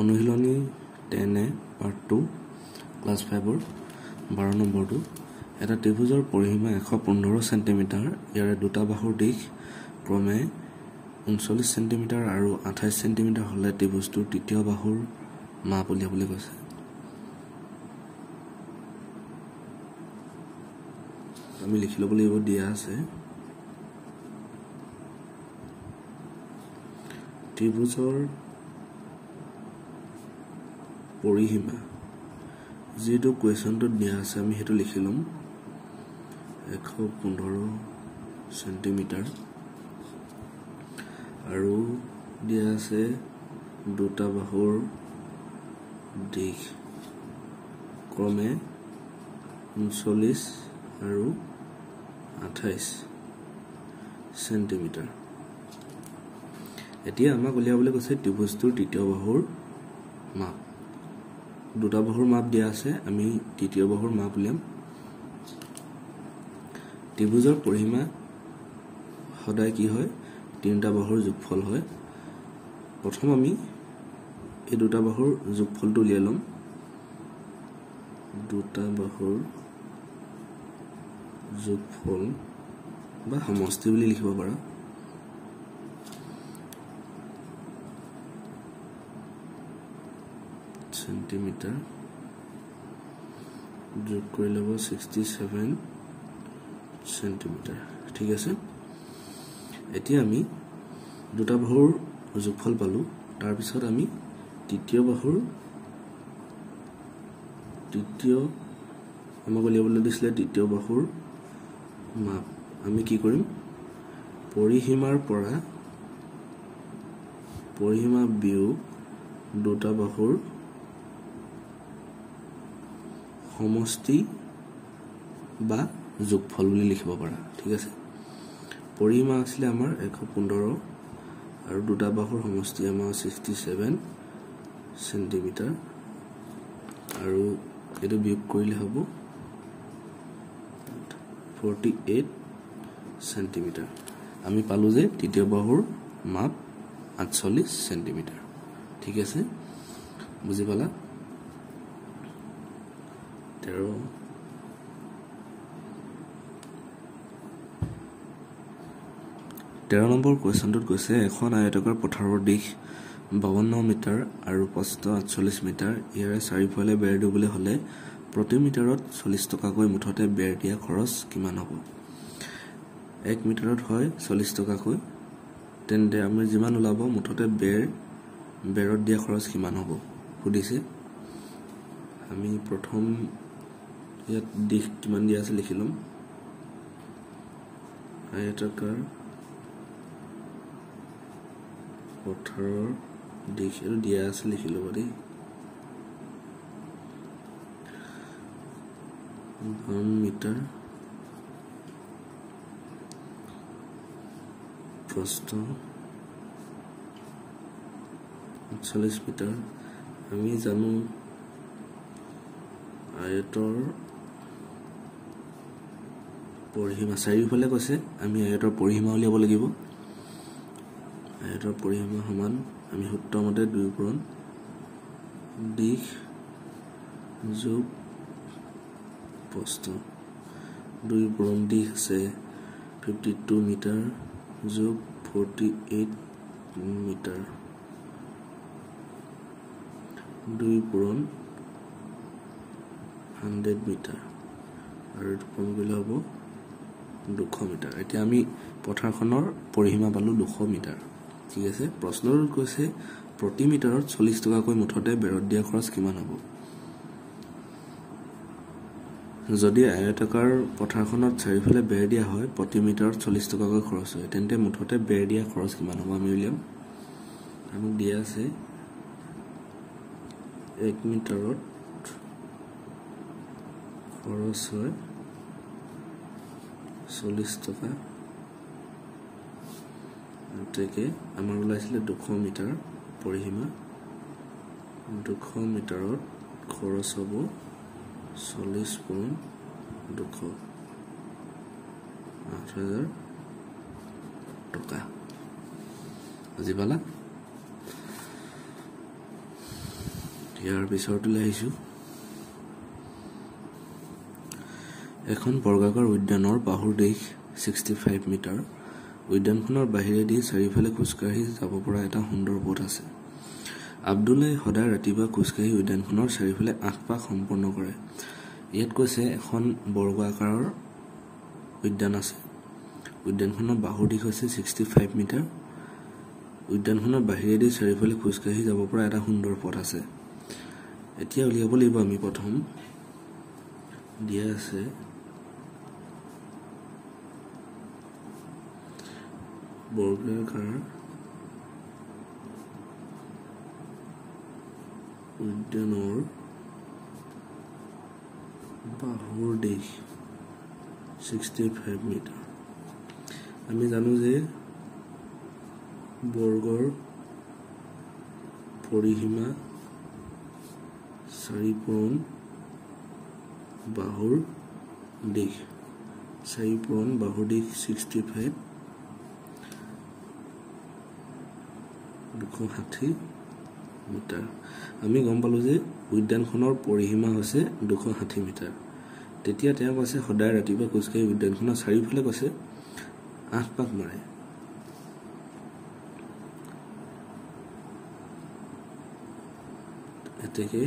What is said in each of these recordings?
অনুশীলনী 10 এ part 2 class 5ৰ 12 নম্বৰটো। এটা ত্ৰিভুজৰ পৰিসীমা 115 চেণ্টিমিটাৰ, ইয়াৰে দুটা বাহুৰ দীঘ ক্ৰমে 39 চেণ্টিমিটাৰ আৰু 28 চেণ্টিমিটাৰ হ'লে ত্ৰিভুজটোৰ তৃতীয় বাহুৰ মাপ উলিয়াবলৈ কৈছে। আমি লিখি ল'ব লাগিব, দিয়া আছে ত্ৰিভুজৰ পৰিসীমা, যিটো কুৱেশ্যনটোত দিয়া আছে আমি সেইটো লিখি ল'ম, 115 চেণ্টিমিটাৰ, আৰু দিয়া আছে দুটা বাহুৰ দীঘ ক্ৰমে 39 আৰু 28 চেণ্টিমিটাৰ। এতিয়া আমাক উলিয়াবলৈ কৈছে ত্ৰিভুজটোৰ তৃতীয় বাহুৰ মাপ। দুটা বাহুৰ মাপ দিয়া আছে, আমি তৃতীয় বাহুৰ মাপ উলিয়াম। ত্ৰিভুজৰ পৰিসীমা সদায় কি হয়? তিনিটা বাহুৰ যোগফল হয়। প্ৰথম আমি এই দুটা বাহুৰ যোগফলটো উলিয়াই ল'ম। দুটা বাহুৰ যোগফল বা সমষ্টি বুলি লিখিব পাৰা। চেণ্টিমিটাৰ যোগ কৰি ল'ব 67 চেণ্টিমিটাৰ। ঠিক আছে, এতিয়া আমি দুটা বাহুৰ যোগফল পালোঁ। তাৰপিছত আমি তৃতীয় বাহুৰ তৃতীয় আমাক উলিয়াবলৈ দিছিলে তৃতীয় বাহুৰ মাপ। আমি কি কৰিম? পৰিসীমাৰ পৰা পৰিসীমা বিয়োগ দুটা বাহুৰ সমষ্টি বা যোগফল বুলি লিখিব পাৰা। ঠিক আছে, পৰিসীমা আছিলে আমাৰ 115 আৰু দুটা বাহুৰ সমষ্টি আমাৰ 67 চেণ্টিমিটাৰ, আৰু এইটো বিয়োগ কৰিলে হ'ব 48 চেণ্টিমিটাৰ। আমি পালোঁ যে তৃতীয় বাহুৰ মাপ 48 চেণ্টিমিটাৰ। ঠিক আছে, বুজি পালা? 13 নম্বৰ কুৱেশ্যনটোত কৈছে এখন আয়তাকাৰ পথাৰৰ দীঘ 52 মিটাৰ আৰু প্ৰস্থ 48 মিটাৰ, ইয়াৰে চাৰিওফালে বেৰ দিবলৈ হ'লে প্ৰতি মিটাৰত 40 টকাকৈ মুঠতে বেৰ দিয়া খৰচ কিমান হ'ব? 1 মিটাৰত হয় 40 টকাকৈ, তেন্তে আমি যিমান ওলাব মুঠতে বেৰত দিয়া খৰচ কিমান হ'ব সুধিছে। আমি প্ৰথম ইয়াত দীঘ কিমান দিয়া আছে লিখি ল'ম। আয়তাকাৰ পথাৰৰ দীঘ এইটো দিয়া আছে লিখি ল'ব দেই, 52 মিটাৰ, প্ৰস্থ 48 মিটাৰ। আমি জানো আয়তৰ পৰিসীমা চাৰিওফালে কৈছে, আমি আয়তৰ পৰিসীমা উলিয়াব লাগিব। আয়তৰ পৰিসীমা সমান আমি সূত্ৰমতে 2 পূৰণ দীঘ যোগ প্ৰস্থ। 2 পূৰণ দীঘ আছে 52 মিটাৰ যোগ 48 মিটাৰ, 2 পূৰণ 100 মিটাৰ, আৰু এইটো পূৰণ কৰিলে হ'ব 200 মিটাৰ। এতিয়া আমি পথাৰখনৰ পৰিসীমা পালোঁ 200 মিটাৰ। ঠিক আছে, প্ৰশ্নটোত কৈছে প্ৰতি মিটাৰত 40 টকাকৈ মুঠতে বেৰত দিয়া খৰচ কিমান হ'ব? যদি আয়তাকাৰ পথাৰখনত চাৰিওফালে বেৰ দিয়া হয় প্ৰতি মিটাৰত 40 টকাকৈ খৰচ হয়, তেন্তে মুঠতে বেৰ দিয়া খৰচ কিমান হ'ব আমি উলিয়াম। আমাক দিয়া আছে 1 মিটাৰত খৰচ হয় 40 টকা, গতিকে আমাৰ ওলাইছিলে 200 মিটাৰ পৰিসীমা, 200 মিটাৰত খৰচ হ'ব 40 পূৰণ 200, 8000 টকা। বুজি পালা? ইয়াৰ পিছৰটোলৈ আহিছোঁ। এখন বৰ্গাকাৰ উদ্যানৰ বাহুৰ দীঘ 65 মিটাৰ। উদ্যানখনৰ বাহিৰেদি চাৰিওফালে খোজকাঢ়ি যাব পৰা এটা সুন্দৰ পথ আছে। আব্দুলে সদায় ৰাতিপুৱা খোজকাঢ়ি উদ্যানখনৰ চাৰিওফালে 8 পাক সম্পন্ন কৰে। ইয়াত কৈছে এখন বৰ্গ আকাৰৰ উদ্যান আছে। উদ্যানখনৰ বাহুৰ দীঘ হৈছে 65 মিটাৰ। উদ্যানখনৰ বাহিৰেদি চাৰিওফালে খোজকাঢ়ি যাব পৰা এটা সুন্দৰ পথ আছে। এতিয়া উলিয়াব লাগিব আমি প্ৰথম দিয়া আছে বৰ্গাকাৰ উদ্যানৰ বাহুৰ দীঘ 65 মিটাৰ। আমি জানো যে বৰ্গৰ পৰিসীমা 4 পূৰণ বাহুৰ দীঘ, 4 পূৰণ বাহুৰ দীঘ 65 260 মিটাৰ। আমি গম পালোঁ যে উদ্যানখনৰ পৰিসীমা হৈছে 260 মিটাৰ। তেতিয়া তেওঁ কৈছে সদায় ৰাতিপুৱা খোজকাঢ়ি উদ্যানখনৰ চাৰিওফালে কৈছে 8 পাক মাৰে। এতেকে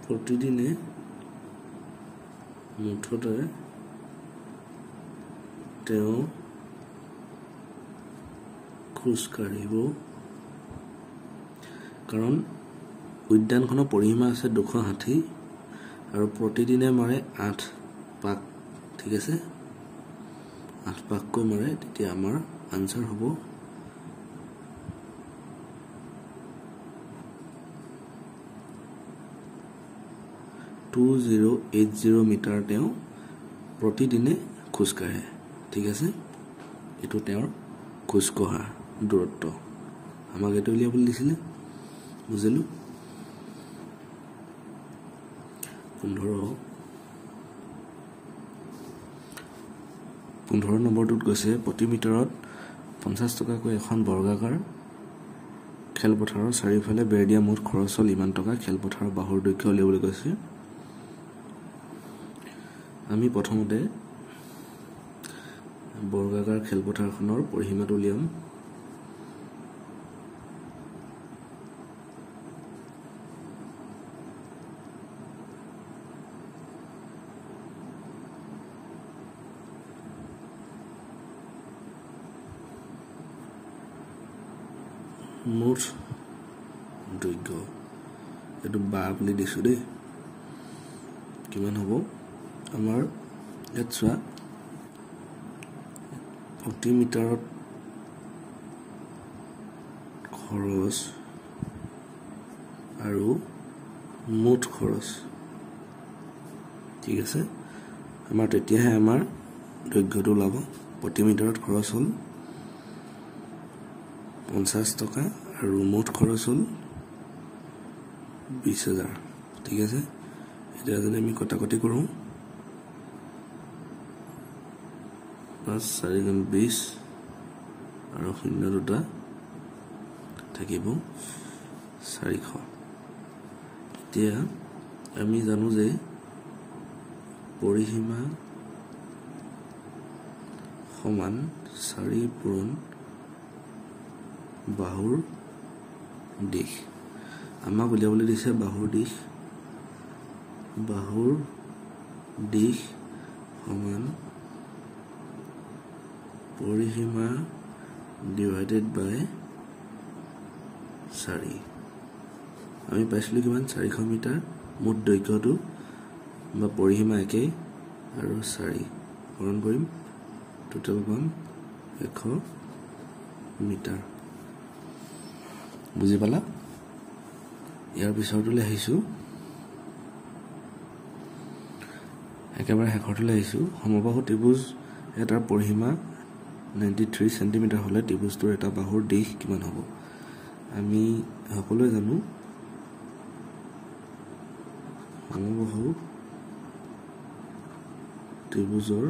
প্ৰতিদিনে মুঠতে তেওঁ খোজ কাঢ়িব, কাৰণ উদ্যানখনৰ পৰিসীমা আছে 260 আৰু প্ৰতিদিনে মাৰে 8 পাক, ঠিক আছে, 8 পাককৈ মাৰে। তেতিয়া আমাৰ আনচাৰ হ'ব 2080 মিটাৰ তেওঁ প্ৰতিদিনে খোজকাঢ়ে, ঠিক আছে। এইটো তেওঁৰ খোজকঢ়া দূৰত্ব। আমাক এইটো উলিয়াবলৈ দিছিলে, বুজিলোঁ। 15 নম্বৰটোত কৈছে প্ৰতি মিটাৰত 50 টকাকৈ এখন বৰ্গাকাৰ খেলপথাৰৰ চাৰিওফালে বেৰ দিয়া মুঠ খৰচ হ'ল ইমান টকা। খেলপথাৰৰ বাহুৰ দৈৰ্ঘ্য উলিয়াবলৈ কৈছে। আমি প্ৰথমতে বৰ্গাকাৰ খেলপথাৰখনৰ পৰিসীমাটো উলিয়াম। মুঠ দৈৰ্ঘ্য এইটো বা বুলি দিছোঁ দেই, কিমান হ'ব আমাৰ ইয়াত চোৱা, প্ৰতি মিটাৰত খৰচ আৰু মুঠ খৰচ, ঠিক আছে। আমাৰ তেতিয়াহে আমাৰ দৈৰ্ঘ্যটো ওলাব। প্ৰতি মিটাৰত খৰচ হ'ল 50 টকা আৰু মুঠ খৰচ হ'ল 20,000, ঠিক আছে। এতিয়া যদি আমি কটাকটি কৰোঁ, 5 4 গুণ 20 আৰু শূন্য দুটা থাকিব 400। এতিয়া আমি জানো যে পৰিসীমা সমান 4 পূৰণ বাহুৰ দীঘ। আমাক উলিয়াবলৈ দিছে বাহুৰ দীঘ। বাহুৰ দীঘ সমান পৰিসীমা ডিভাইডেড বাই 4। আমি পাইছিলোঁ কিমান, 400 মিটাৰ। মুঠ দৈৰ্ঘ্যটো বা পৰিসীমা একেই আৰু 4 পূৰণ কৰিম, টোটেল পাম 100 মিটাৰ। বুজি পালা? ইয়াৰ পিছৰটোলৈ আহিছোঁ, একেবাৰে শেষৰটোলৈ আহিছোঁ। সমবাহু ত্ৰিভুজ এটাৰ পৰিসীমা 93 চেণ্টিমিটাৰ হ'লে ত্ৰিভুজটোৰ এটা বাহুৰ দীঘ কিমান হ'ব? আমি সকলোৱে জানো সমবাহু ত্ৰিভুজৰ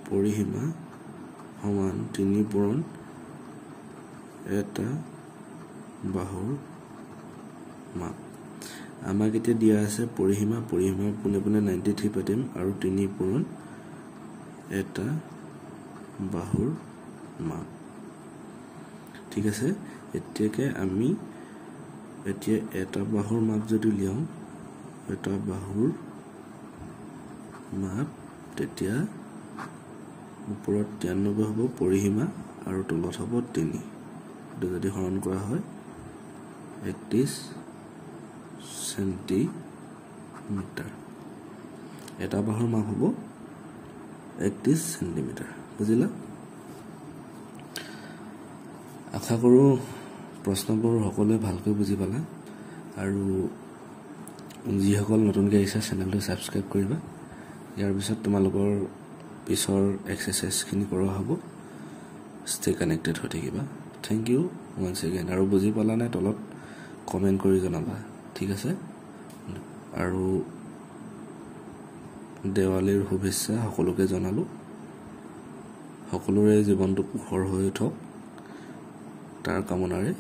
পৰিসীমা সমান 3 পূৰণ এটা বাহুৰ মাপ। আমাক এতিয়া দিয়া আছে পৰিসীমা, পৰিসীমা পোনে পোনে 93 পাতিম আৰু 3 পূৰণ এটা বাহুৰ মাপ। ঠিক আছে, এতিয়াকে আমি এতিয়া এটা বাহুৰ মাপ যদি উলিয়াওঁ, এটা বাহুৰ মাপ তেতিয়া ওপৰত 93 হ'ব পৰিসীমা আৰু তলত হ'ব 3। এইটো যদি হৰণ কৰা হয় 31 চেণ্টিমিটাৰ। এটা বাহুৰ মাপ হ'ব 31 চেণ্টিমিটাৰ। বুজিলা? আশা কৰোঁ প্ৰশ্নবোৰ সকলোৱে ভালকৈ বুজি পালা। আৰু যিসকল নতুনকৈ আহিছে চেনেলটো ছাবস্ক্ৰাইব কৰিবা। ইয়াৰ পিছত তোমালোকৰ পিছৰ এক্সাৰচাইজখিনি কৰোৱা হ'ব। ষ্টে কানেক্টেড হৈ থাকিবা। Thank U once again. আৰু বুজি পালা নাই তলত কমেণ্ট কৰি জনাবা। ঠিক আছে, আৰু দেৱালীৰ শুভেচ্ছা সকলোকে জনালোঁ। সকলোৰে জীৱনটো পোহৰ হৈ উঠক তাৰ কামনাৰে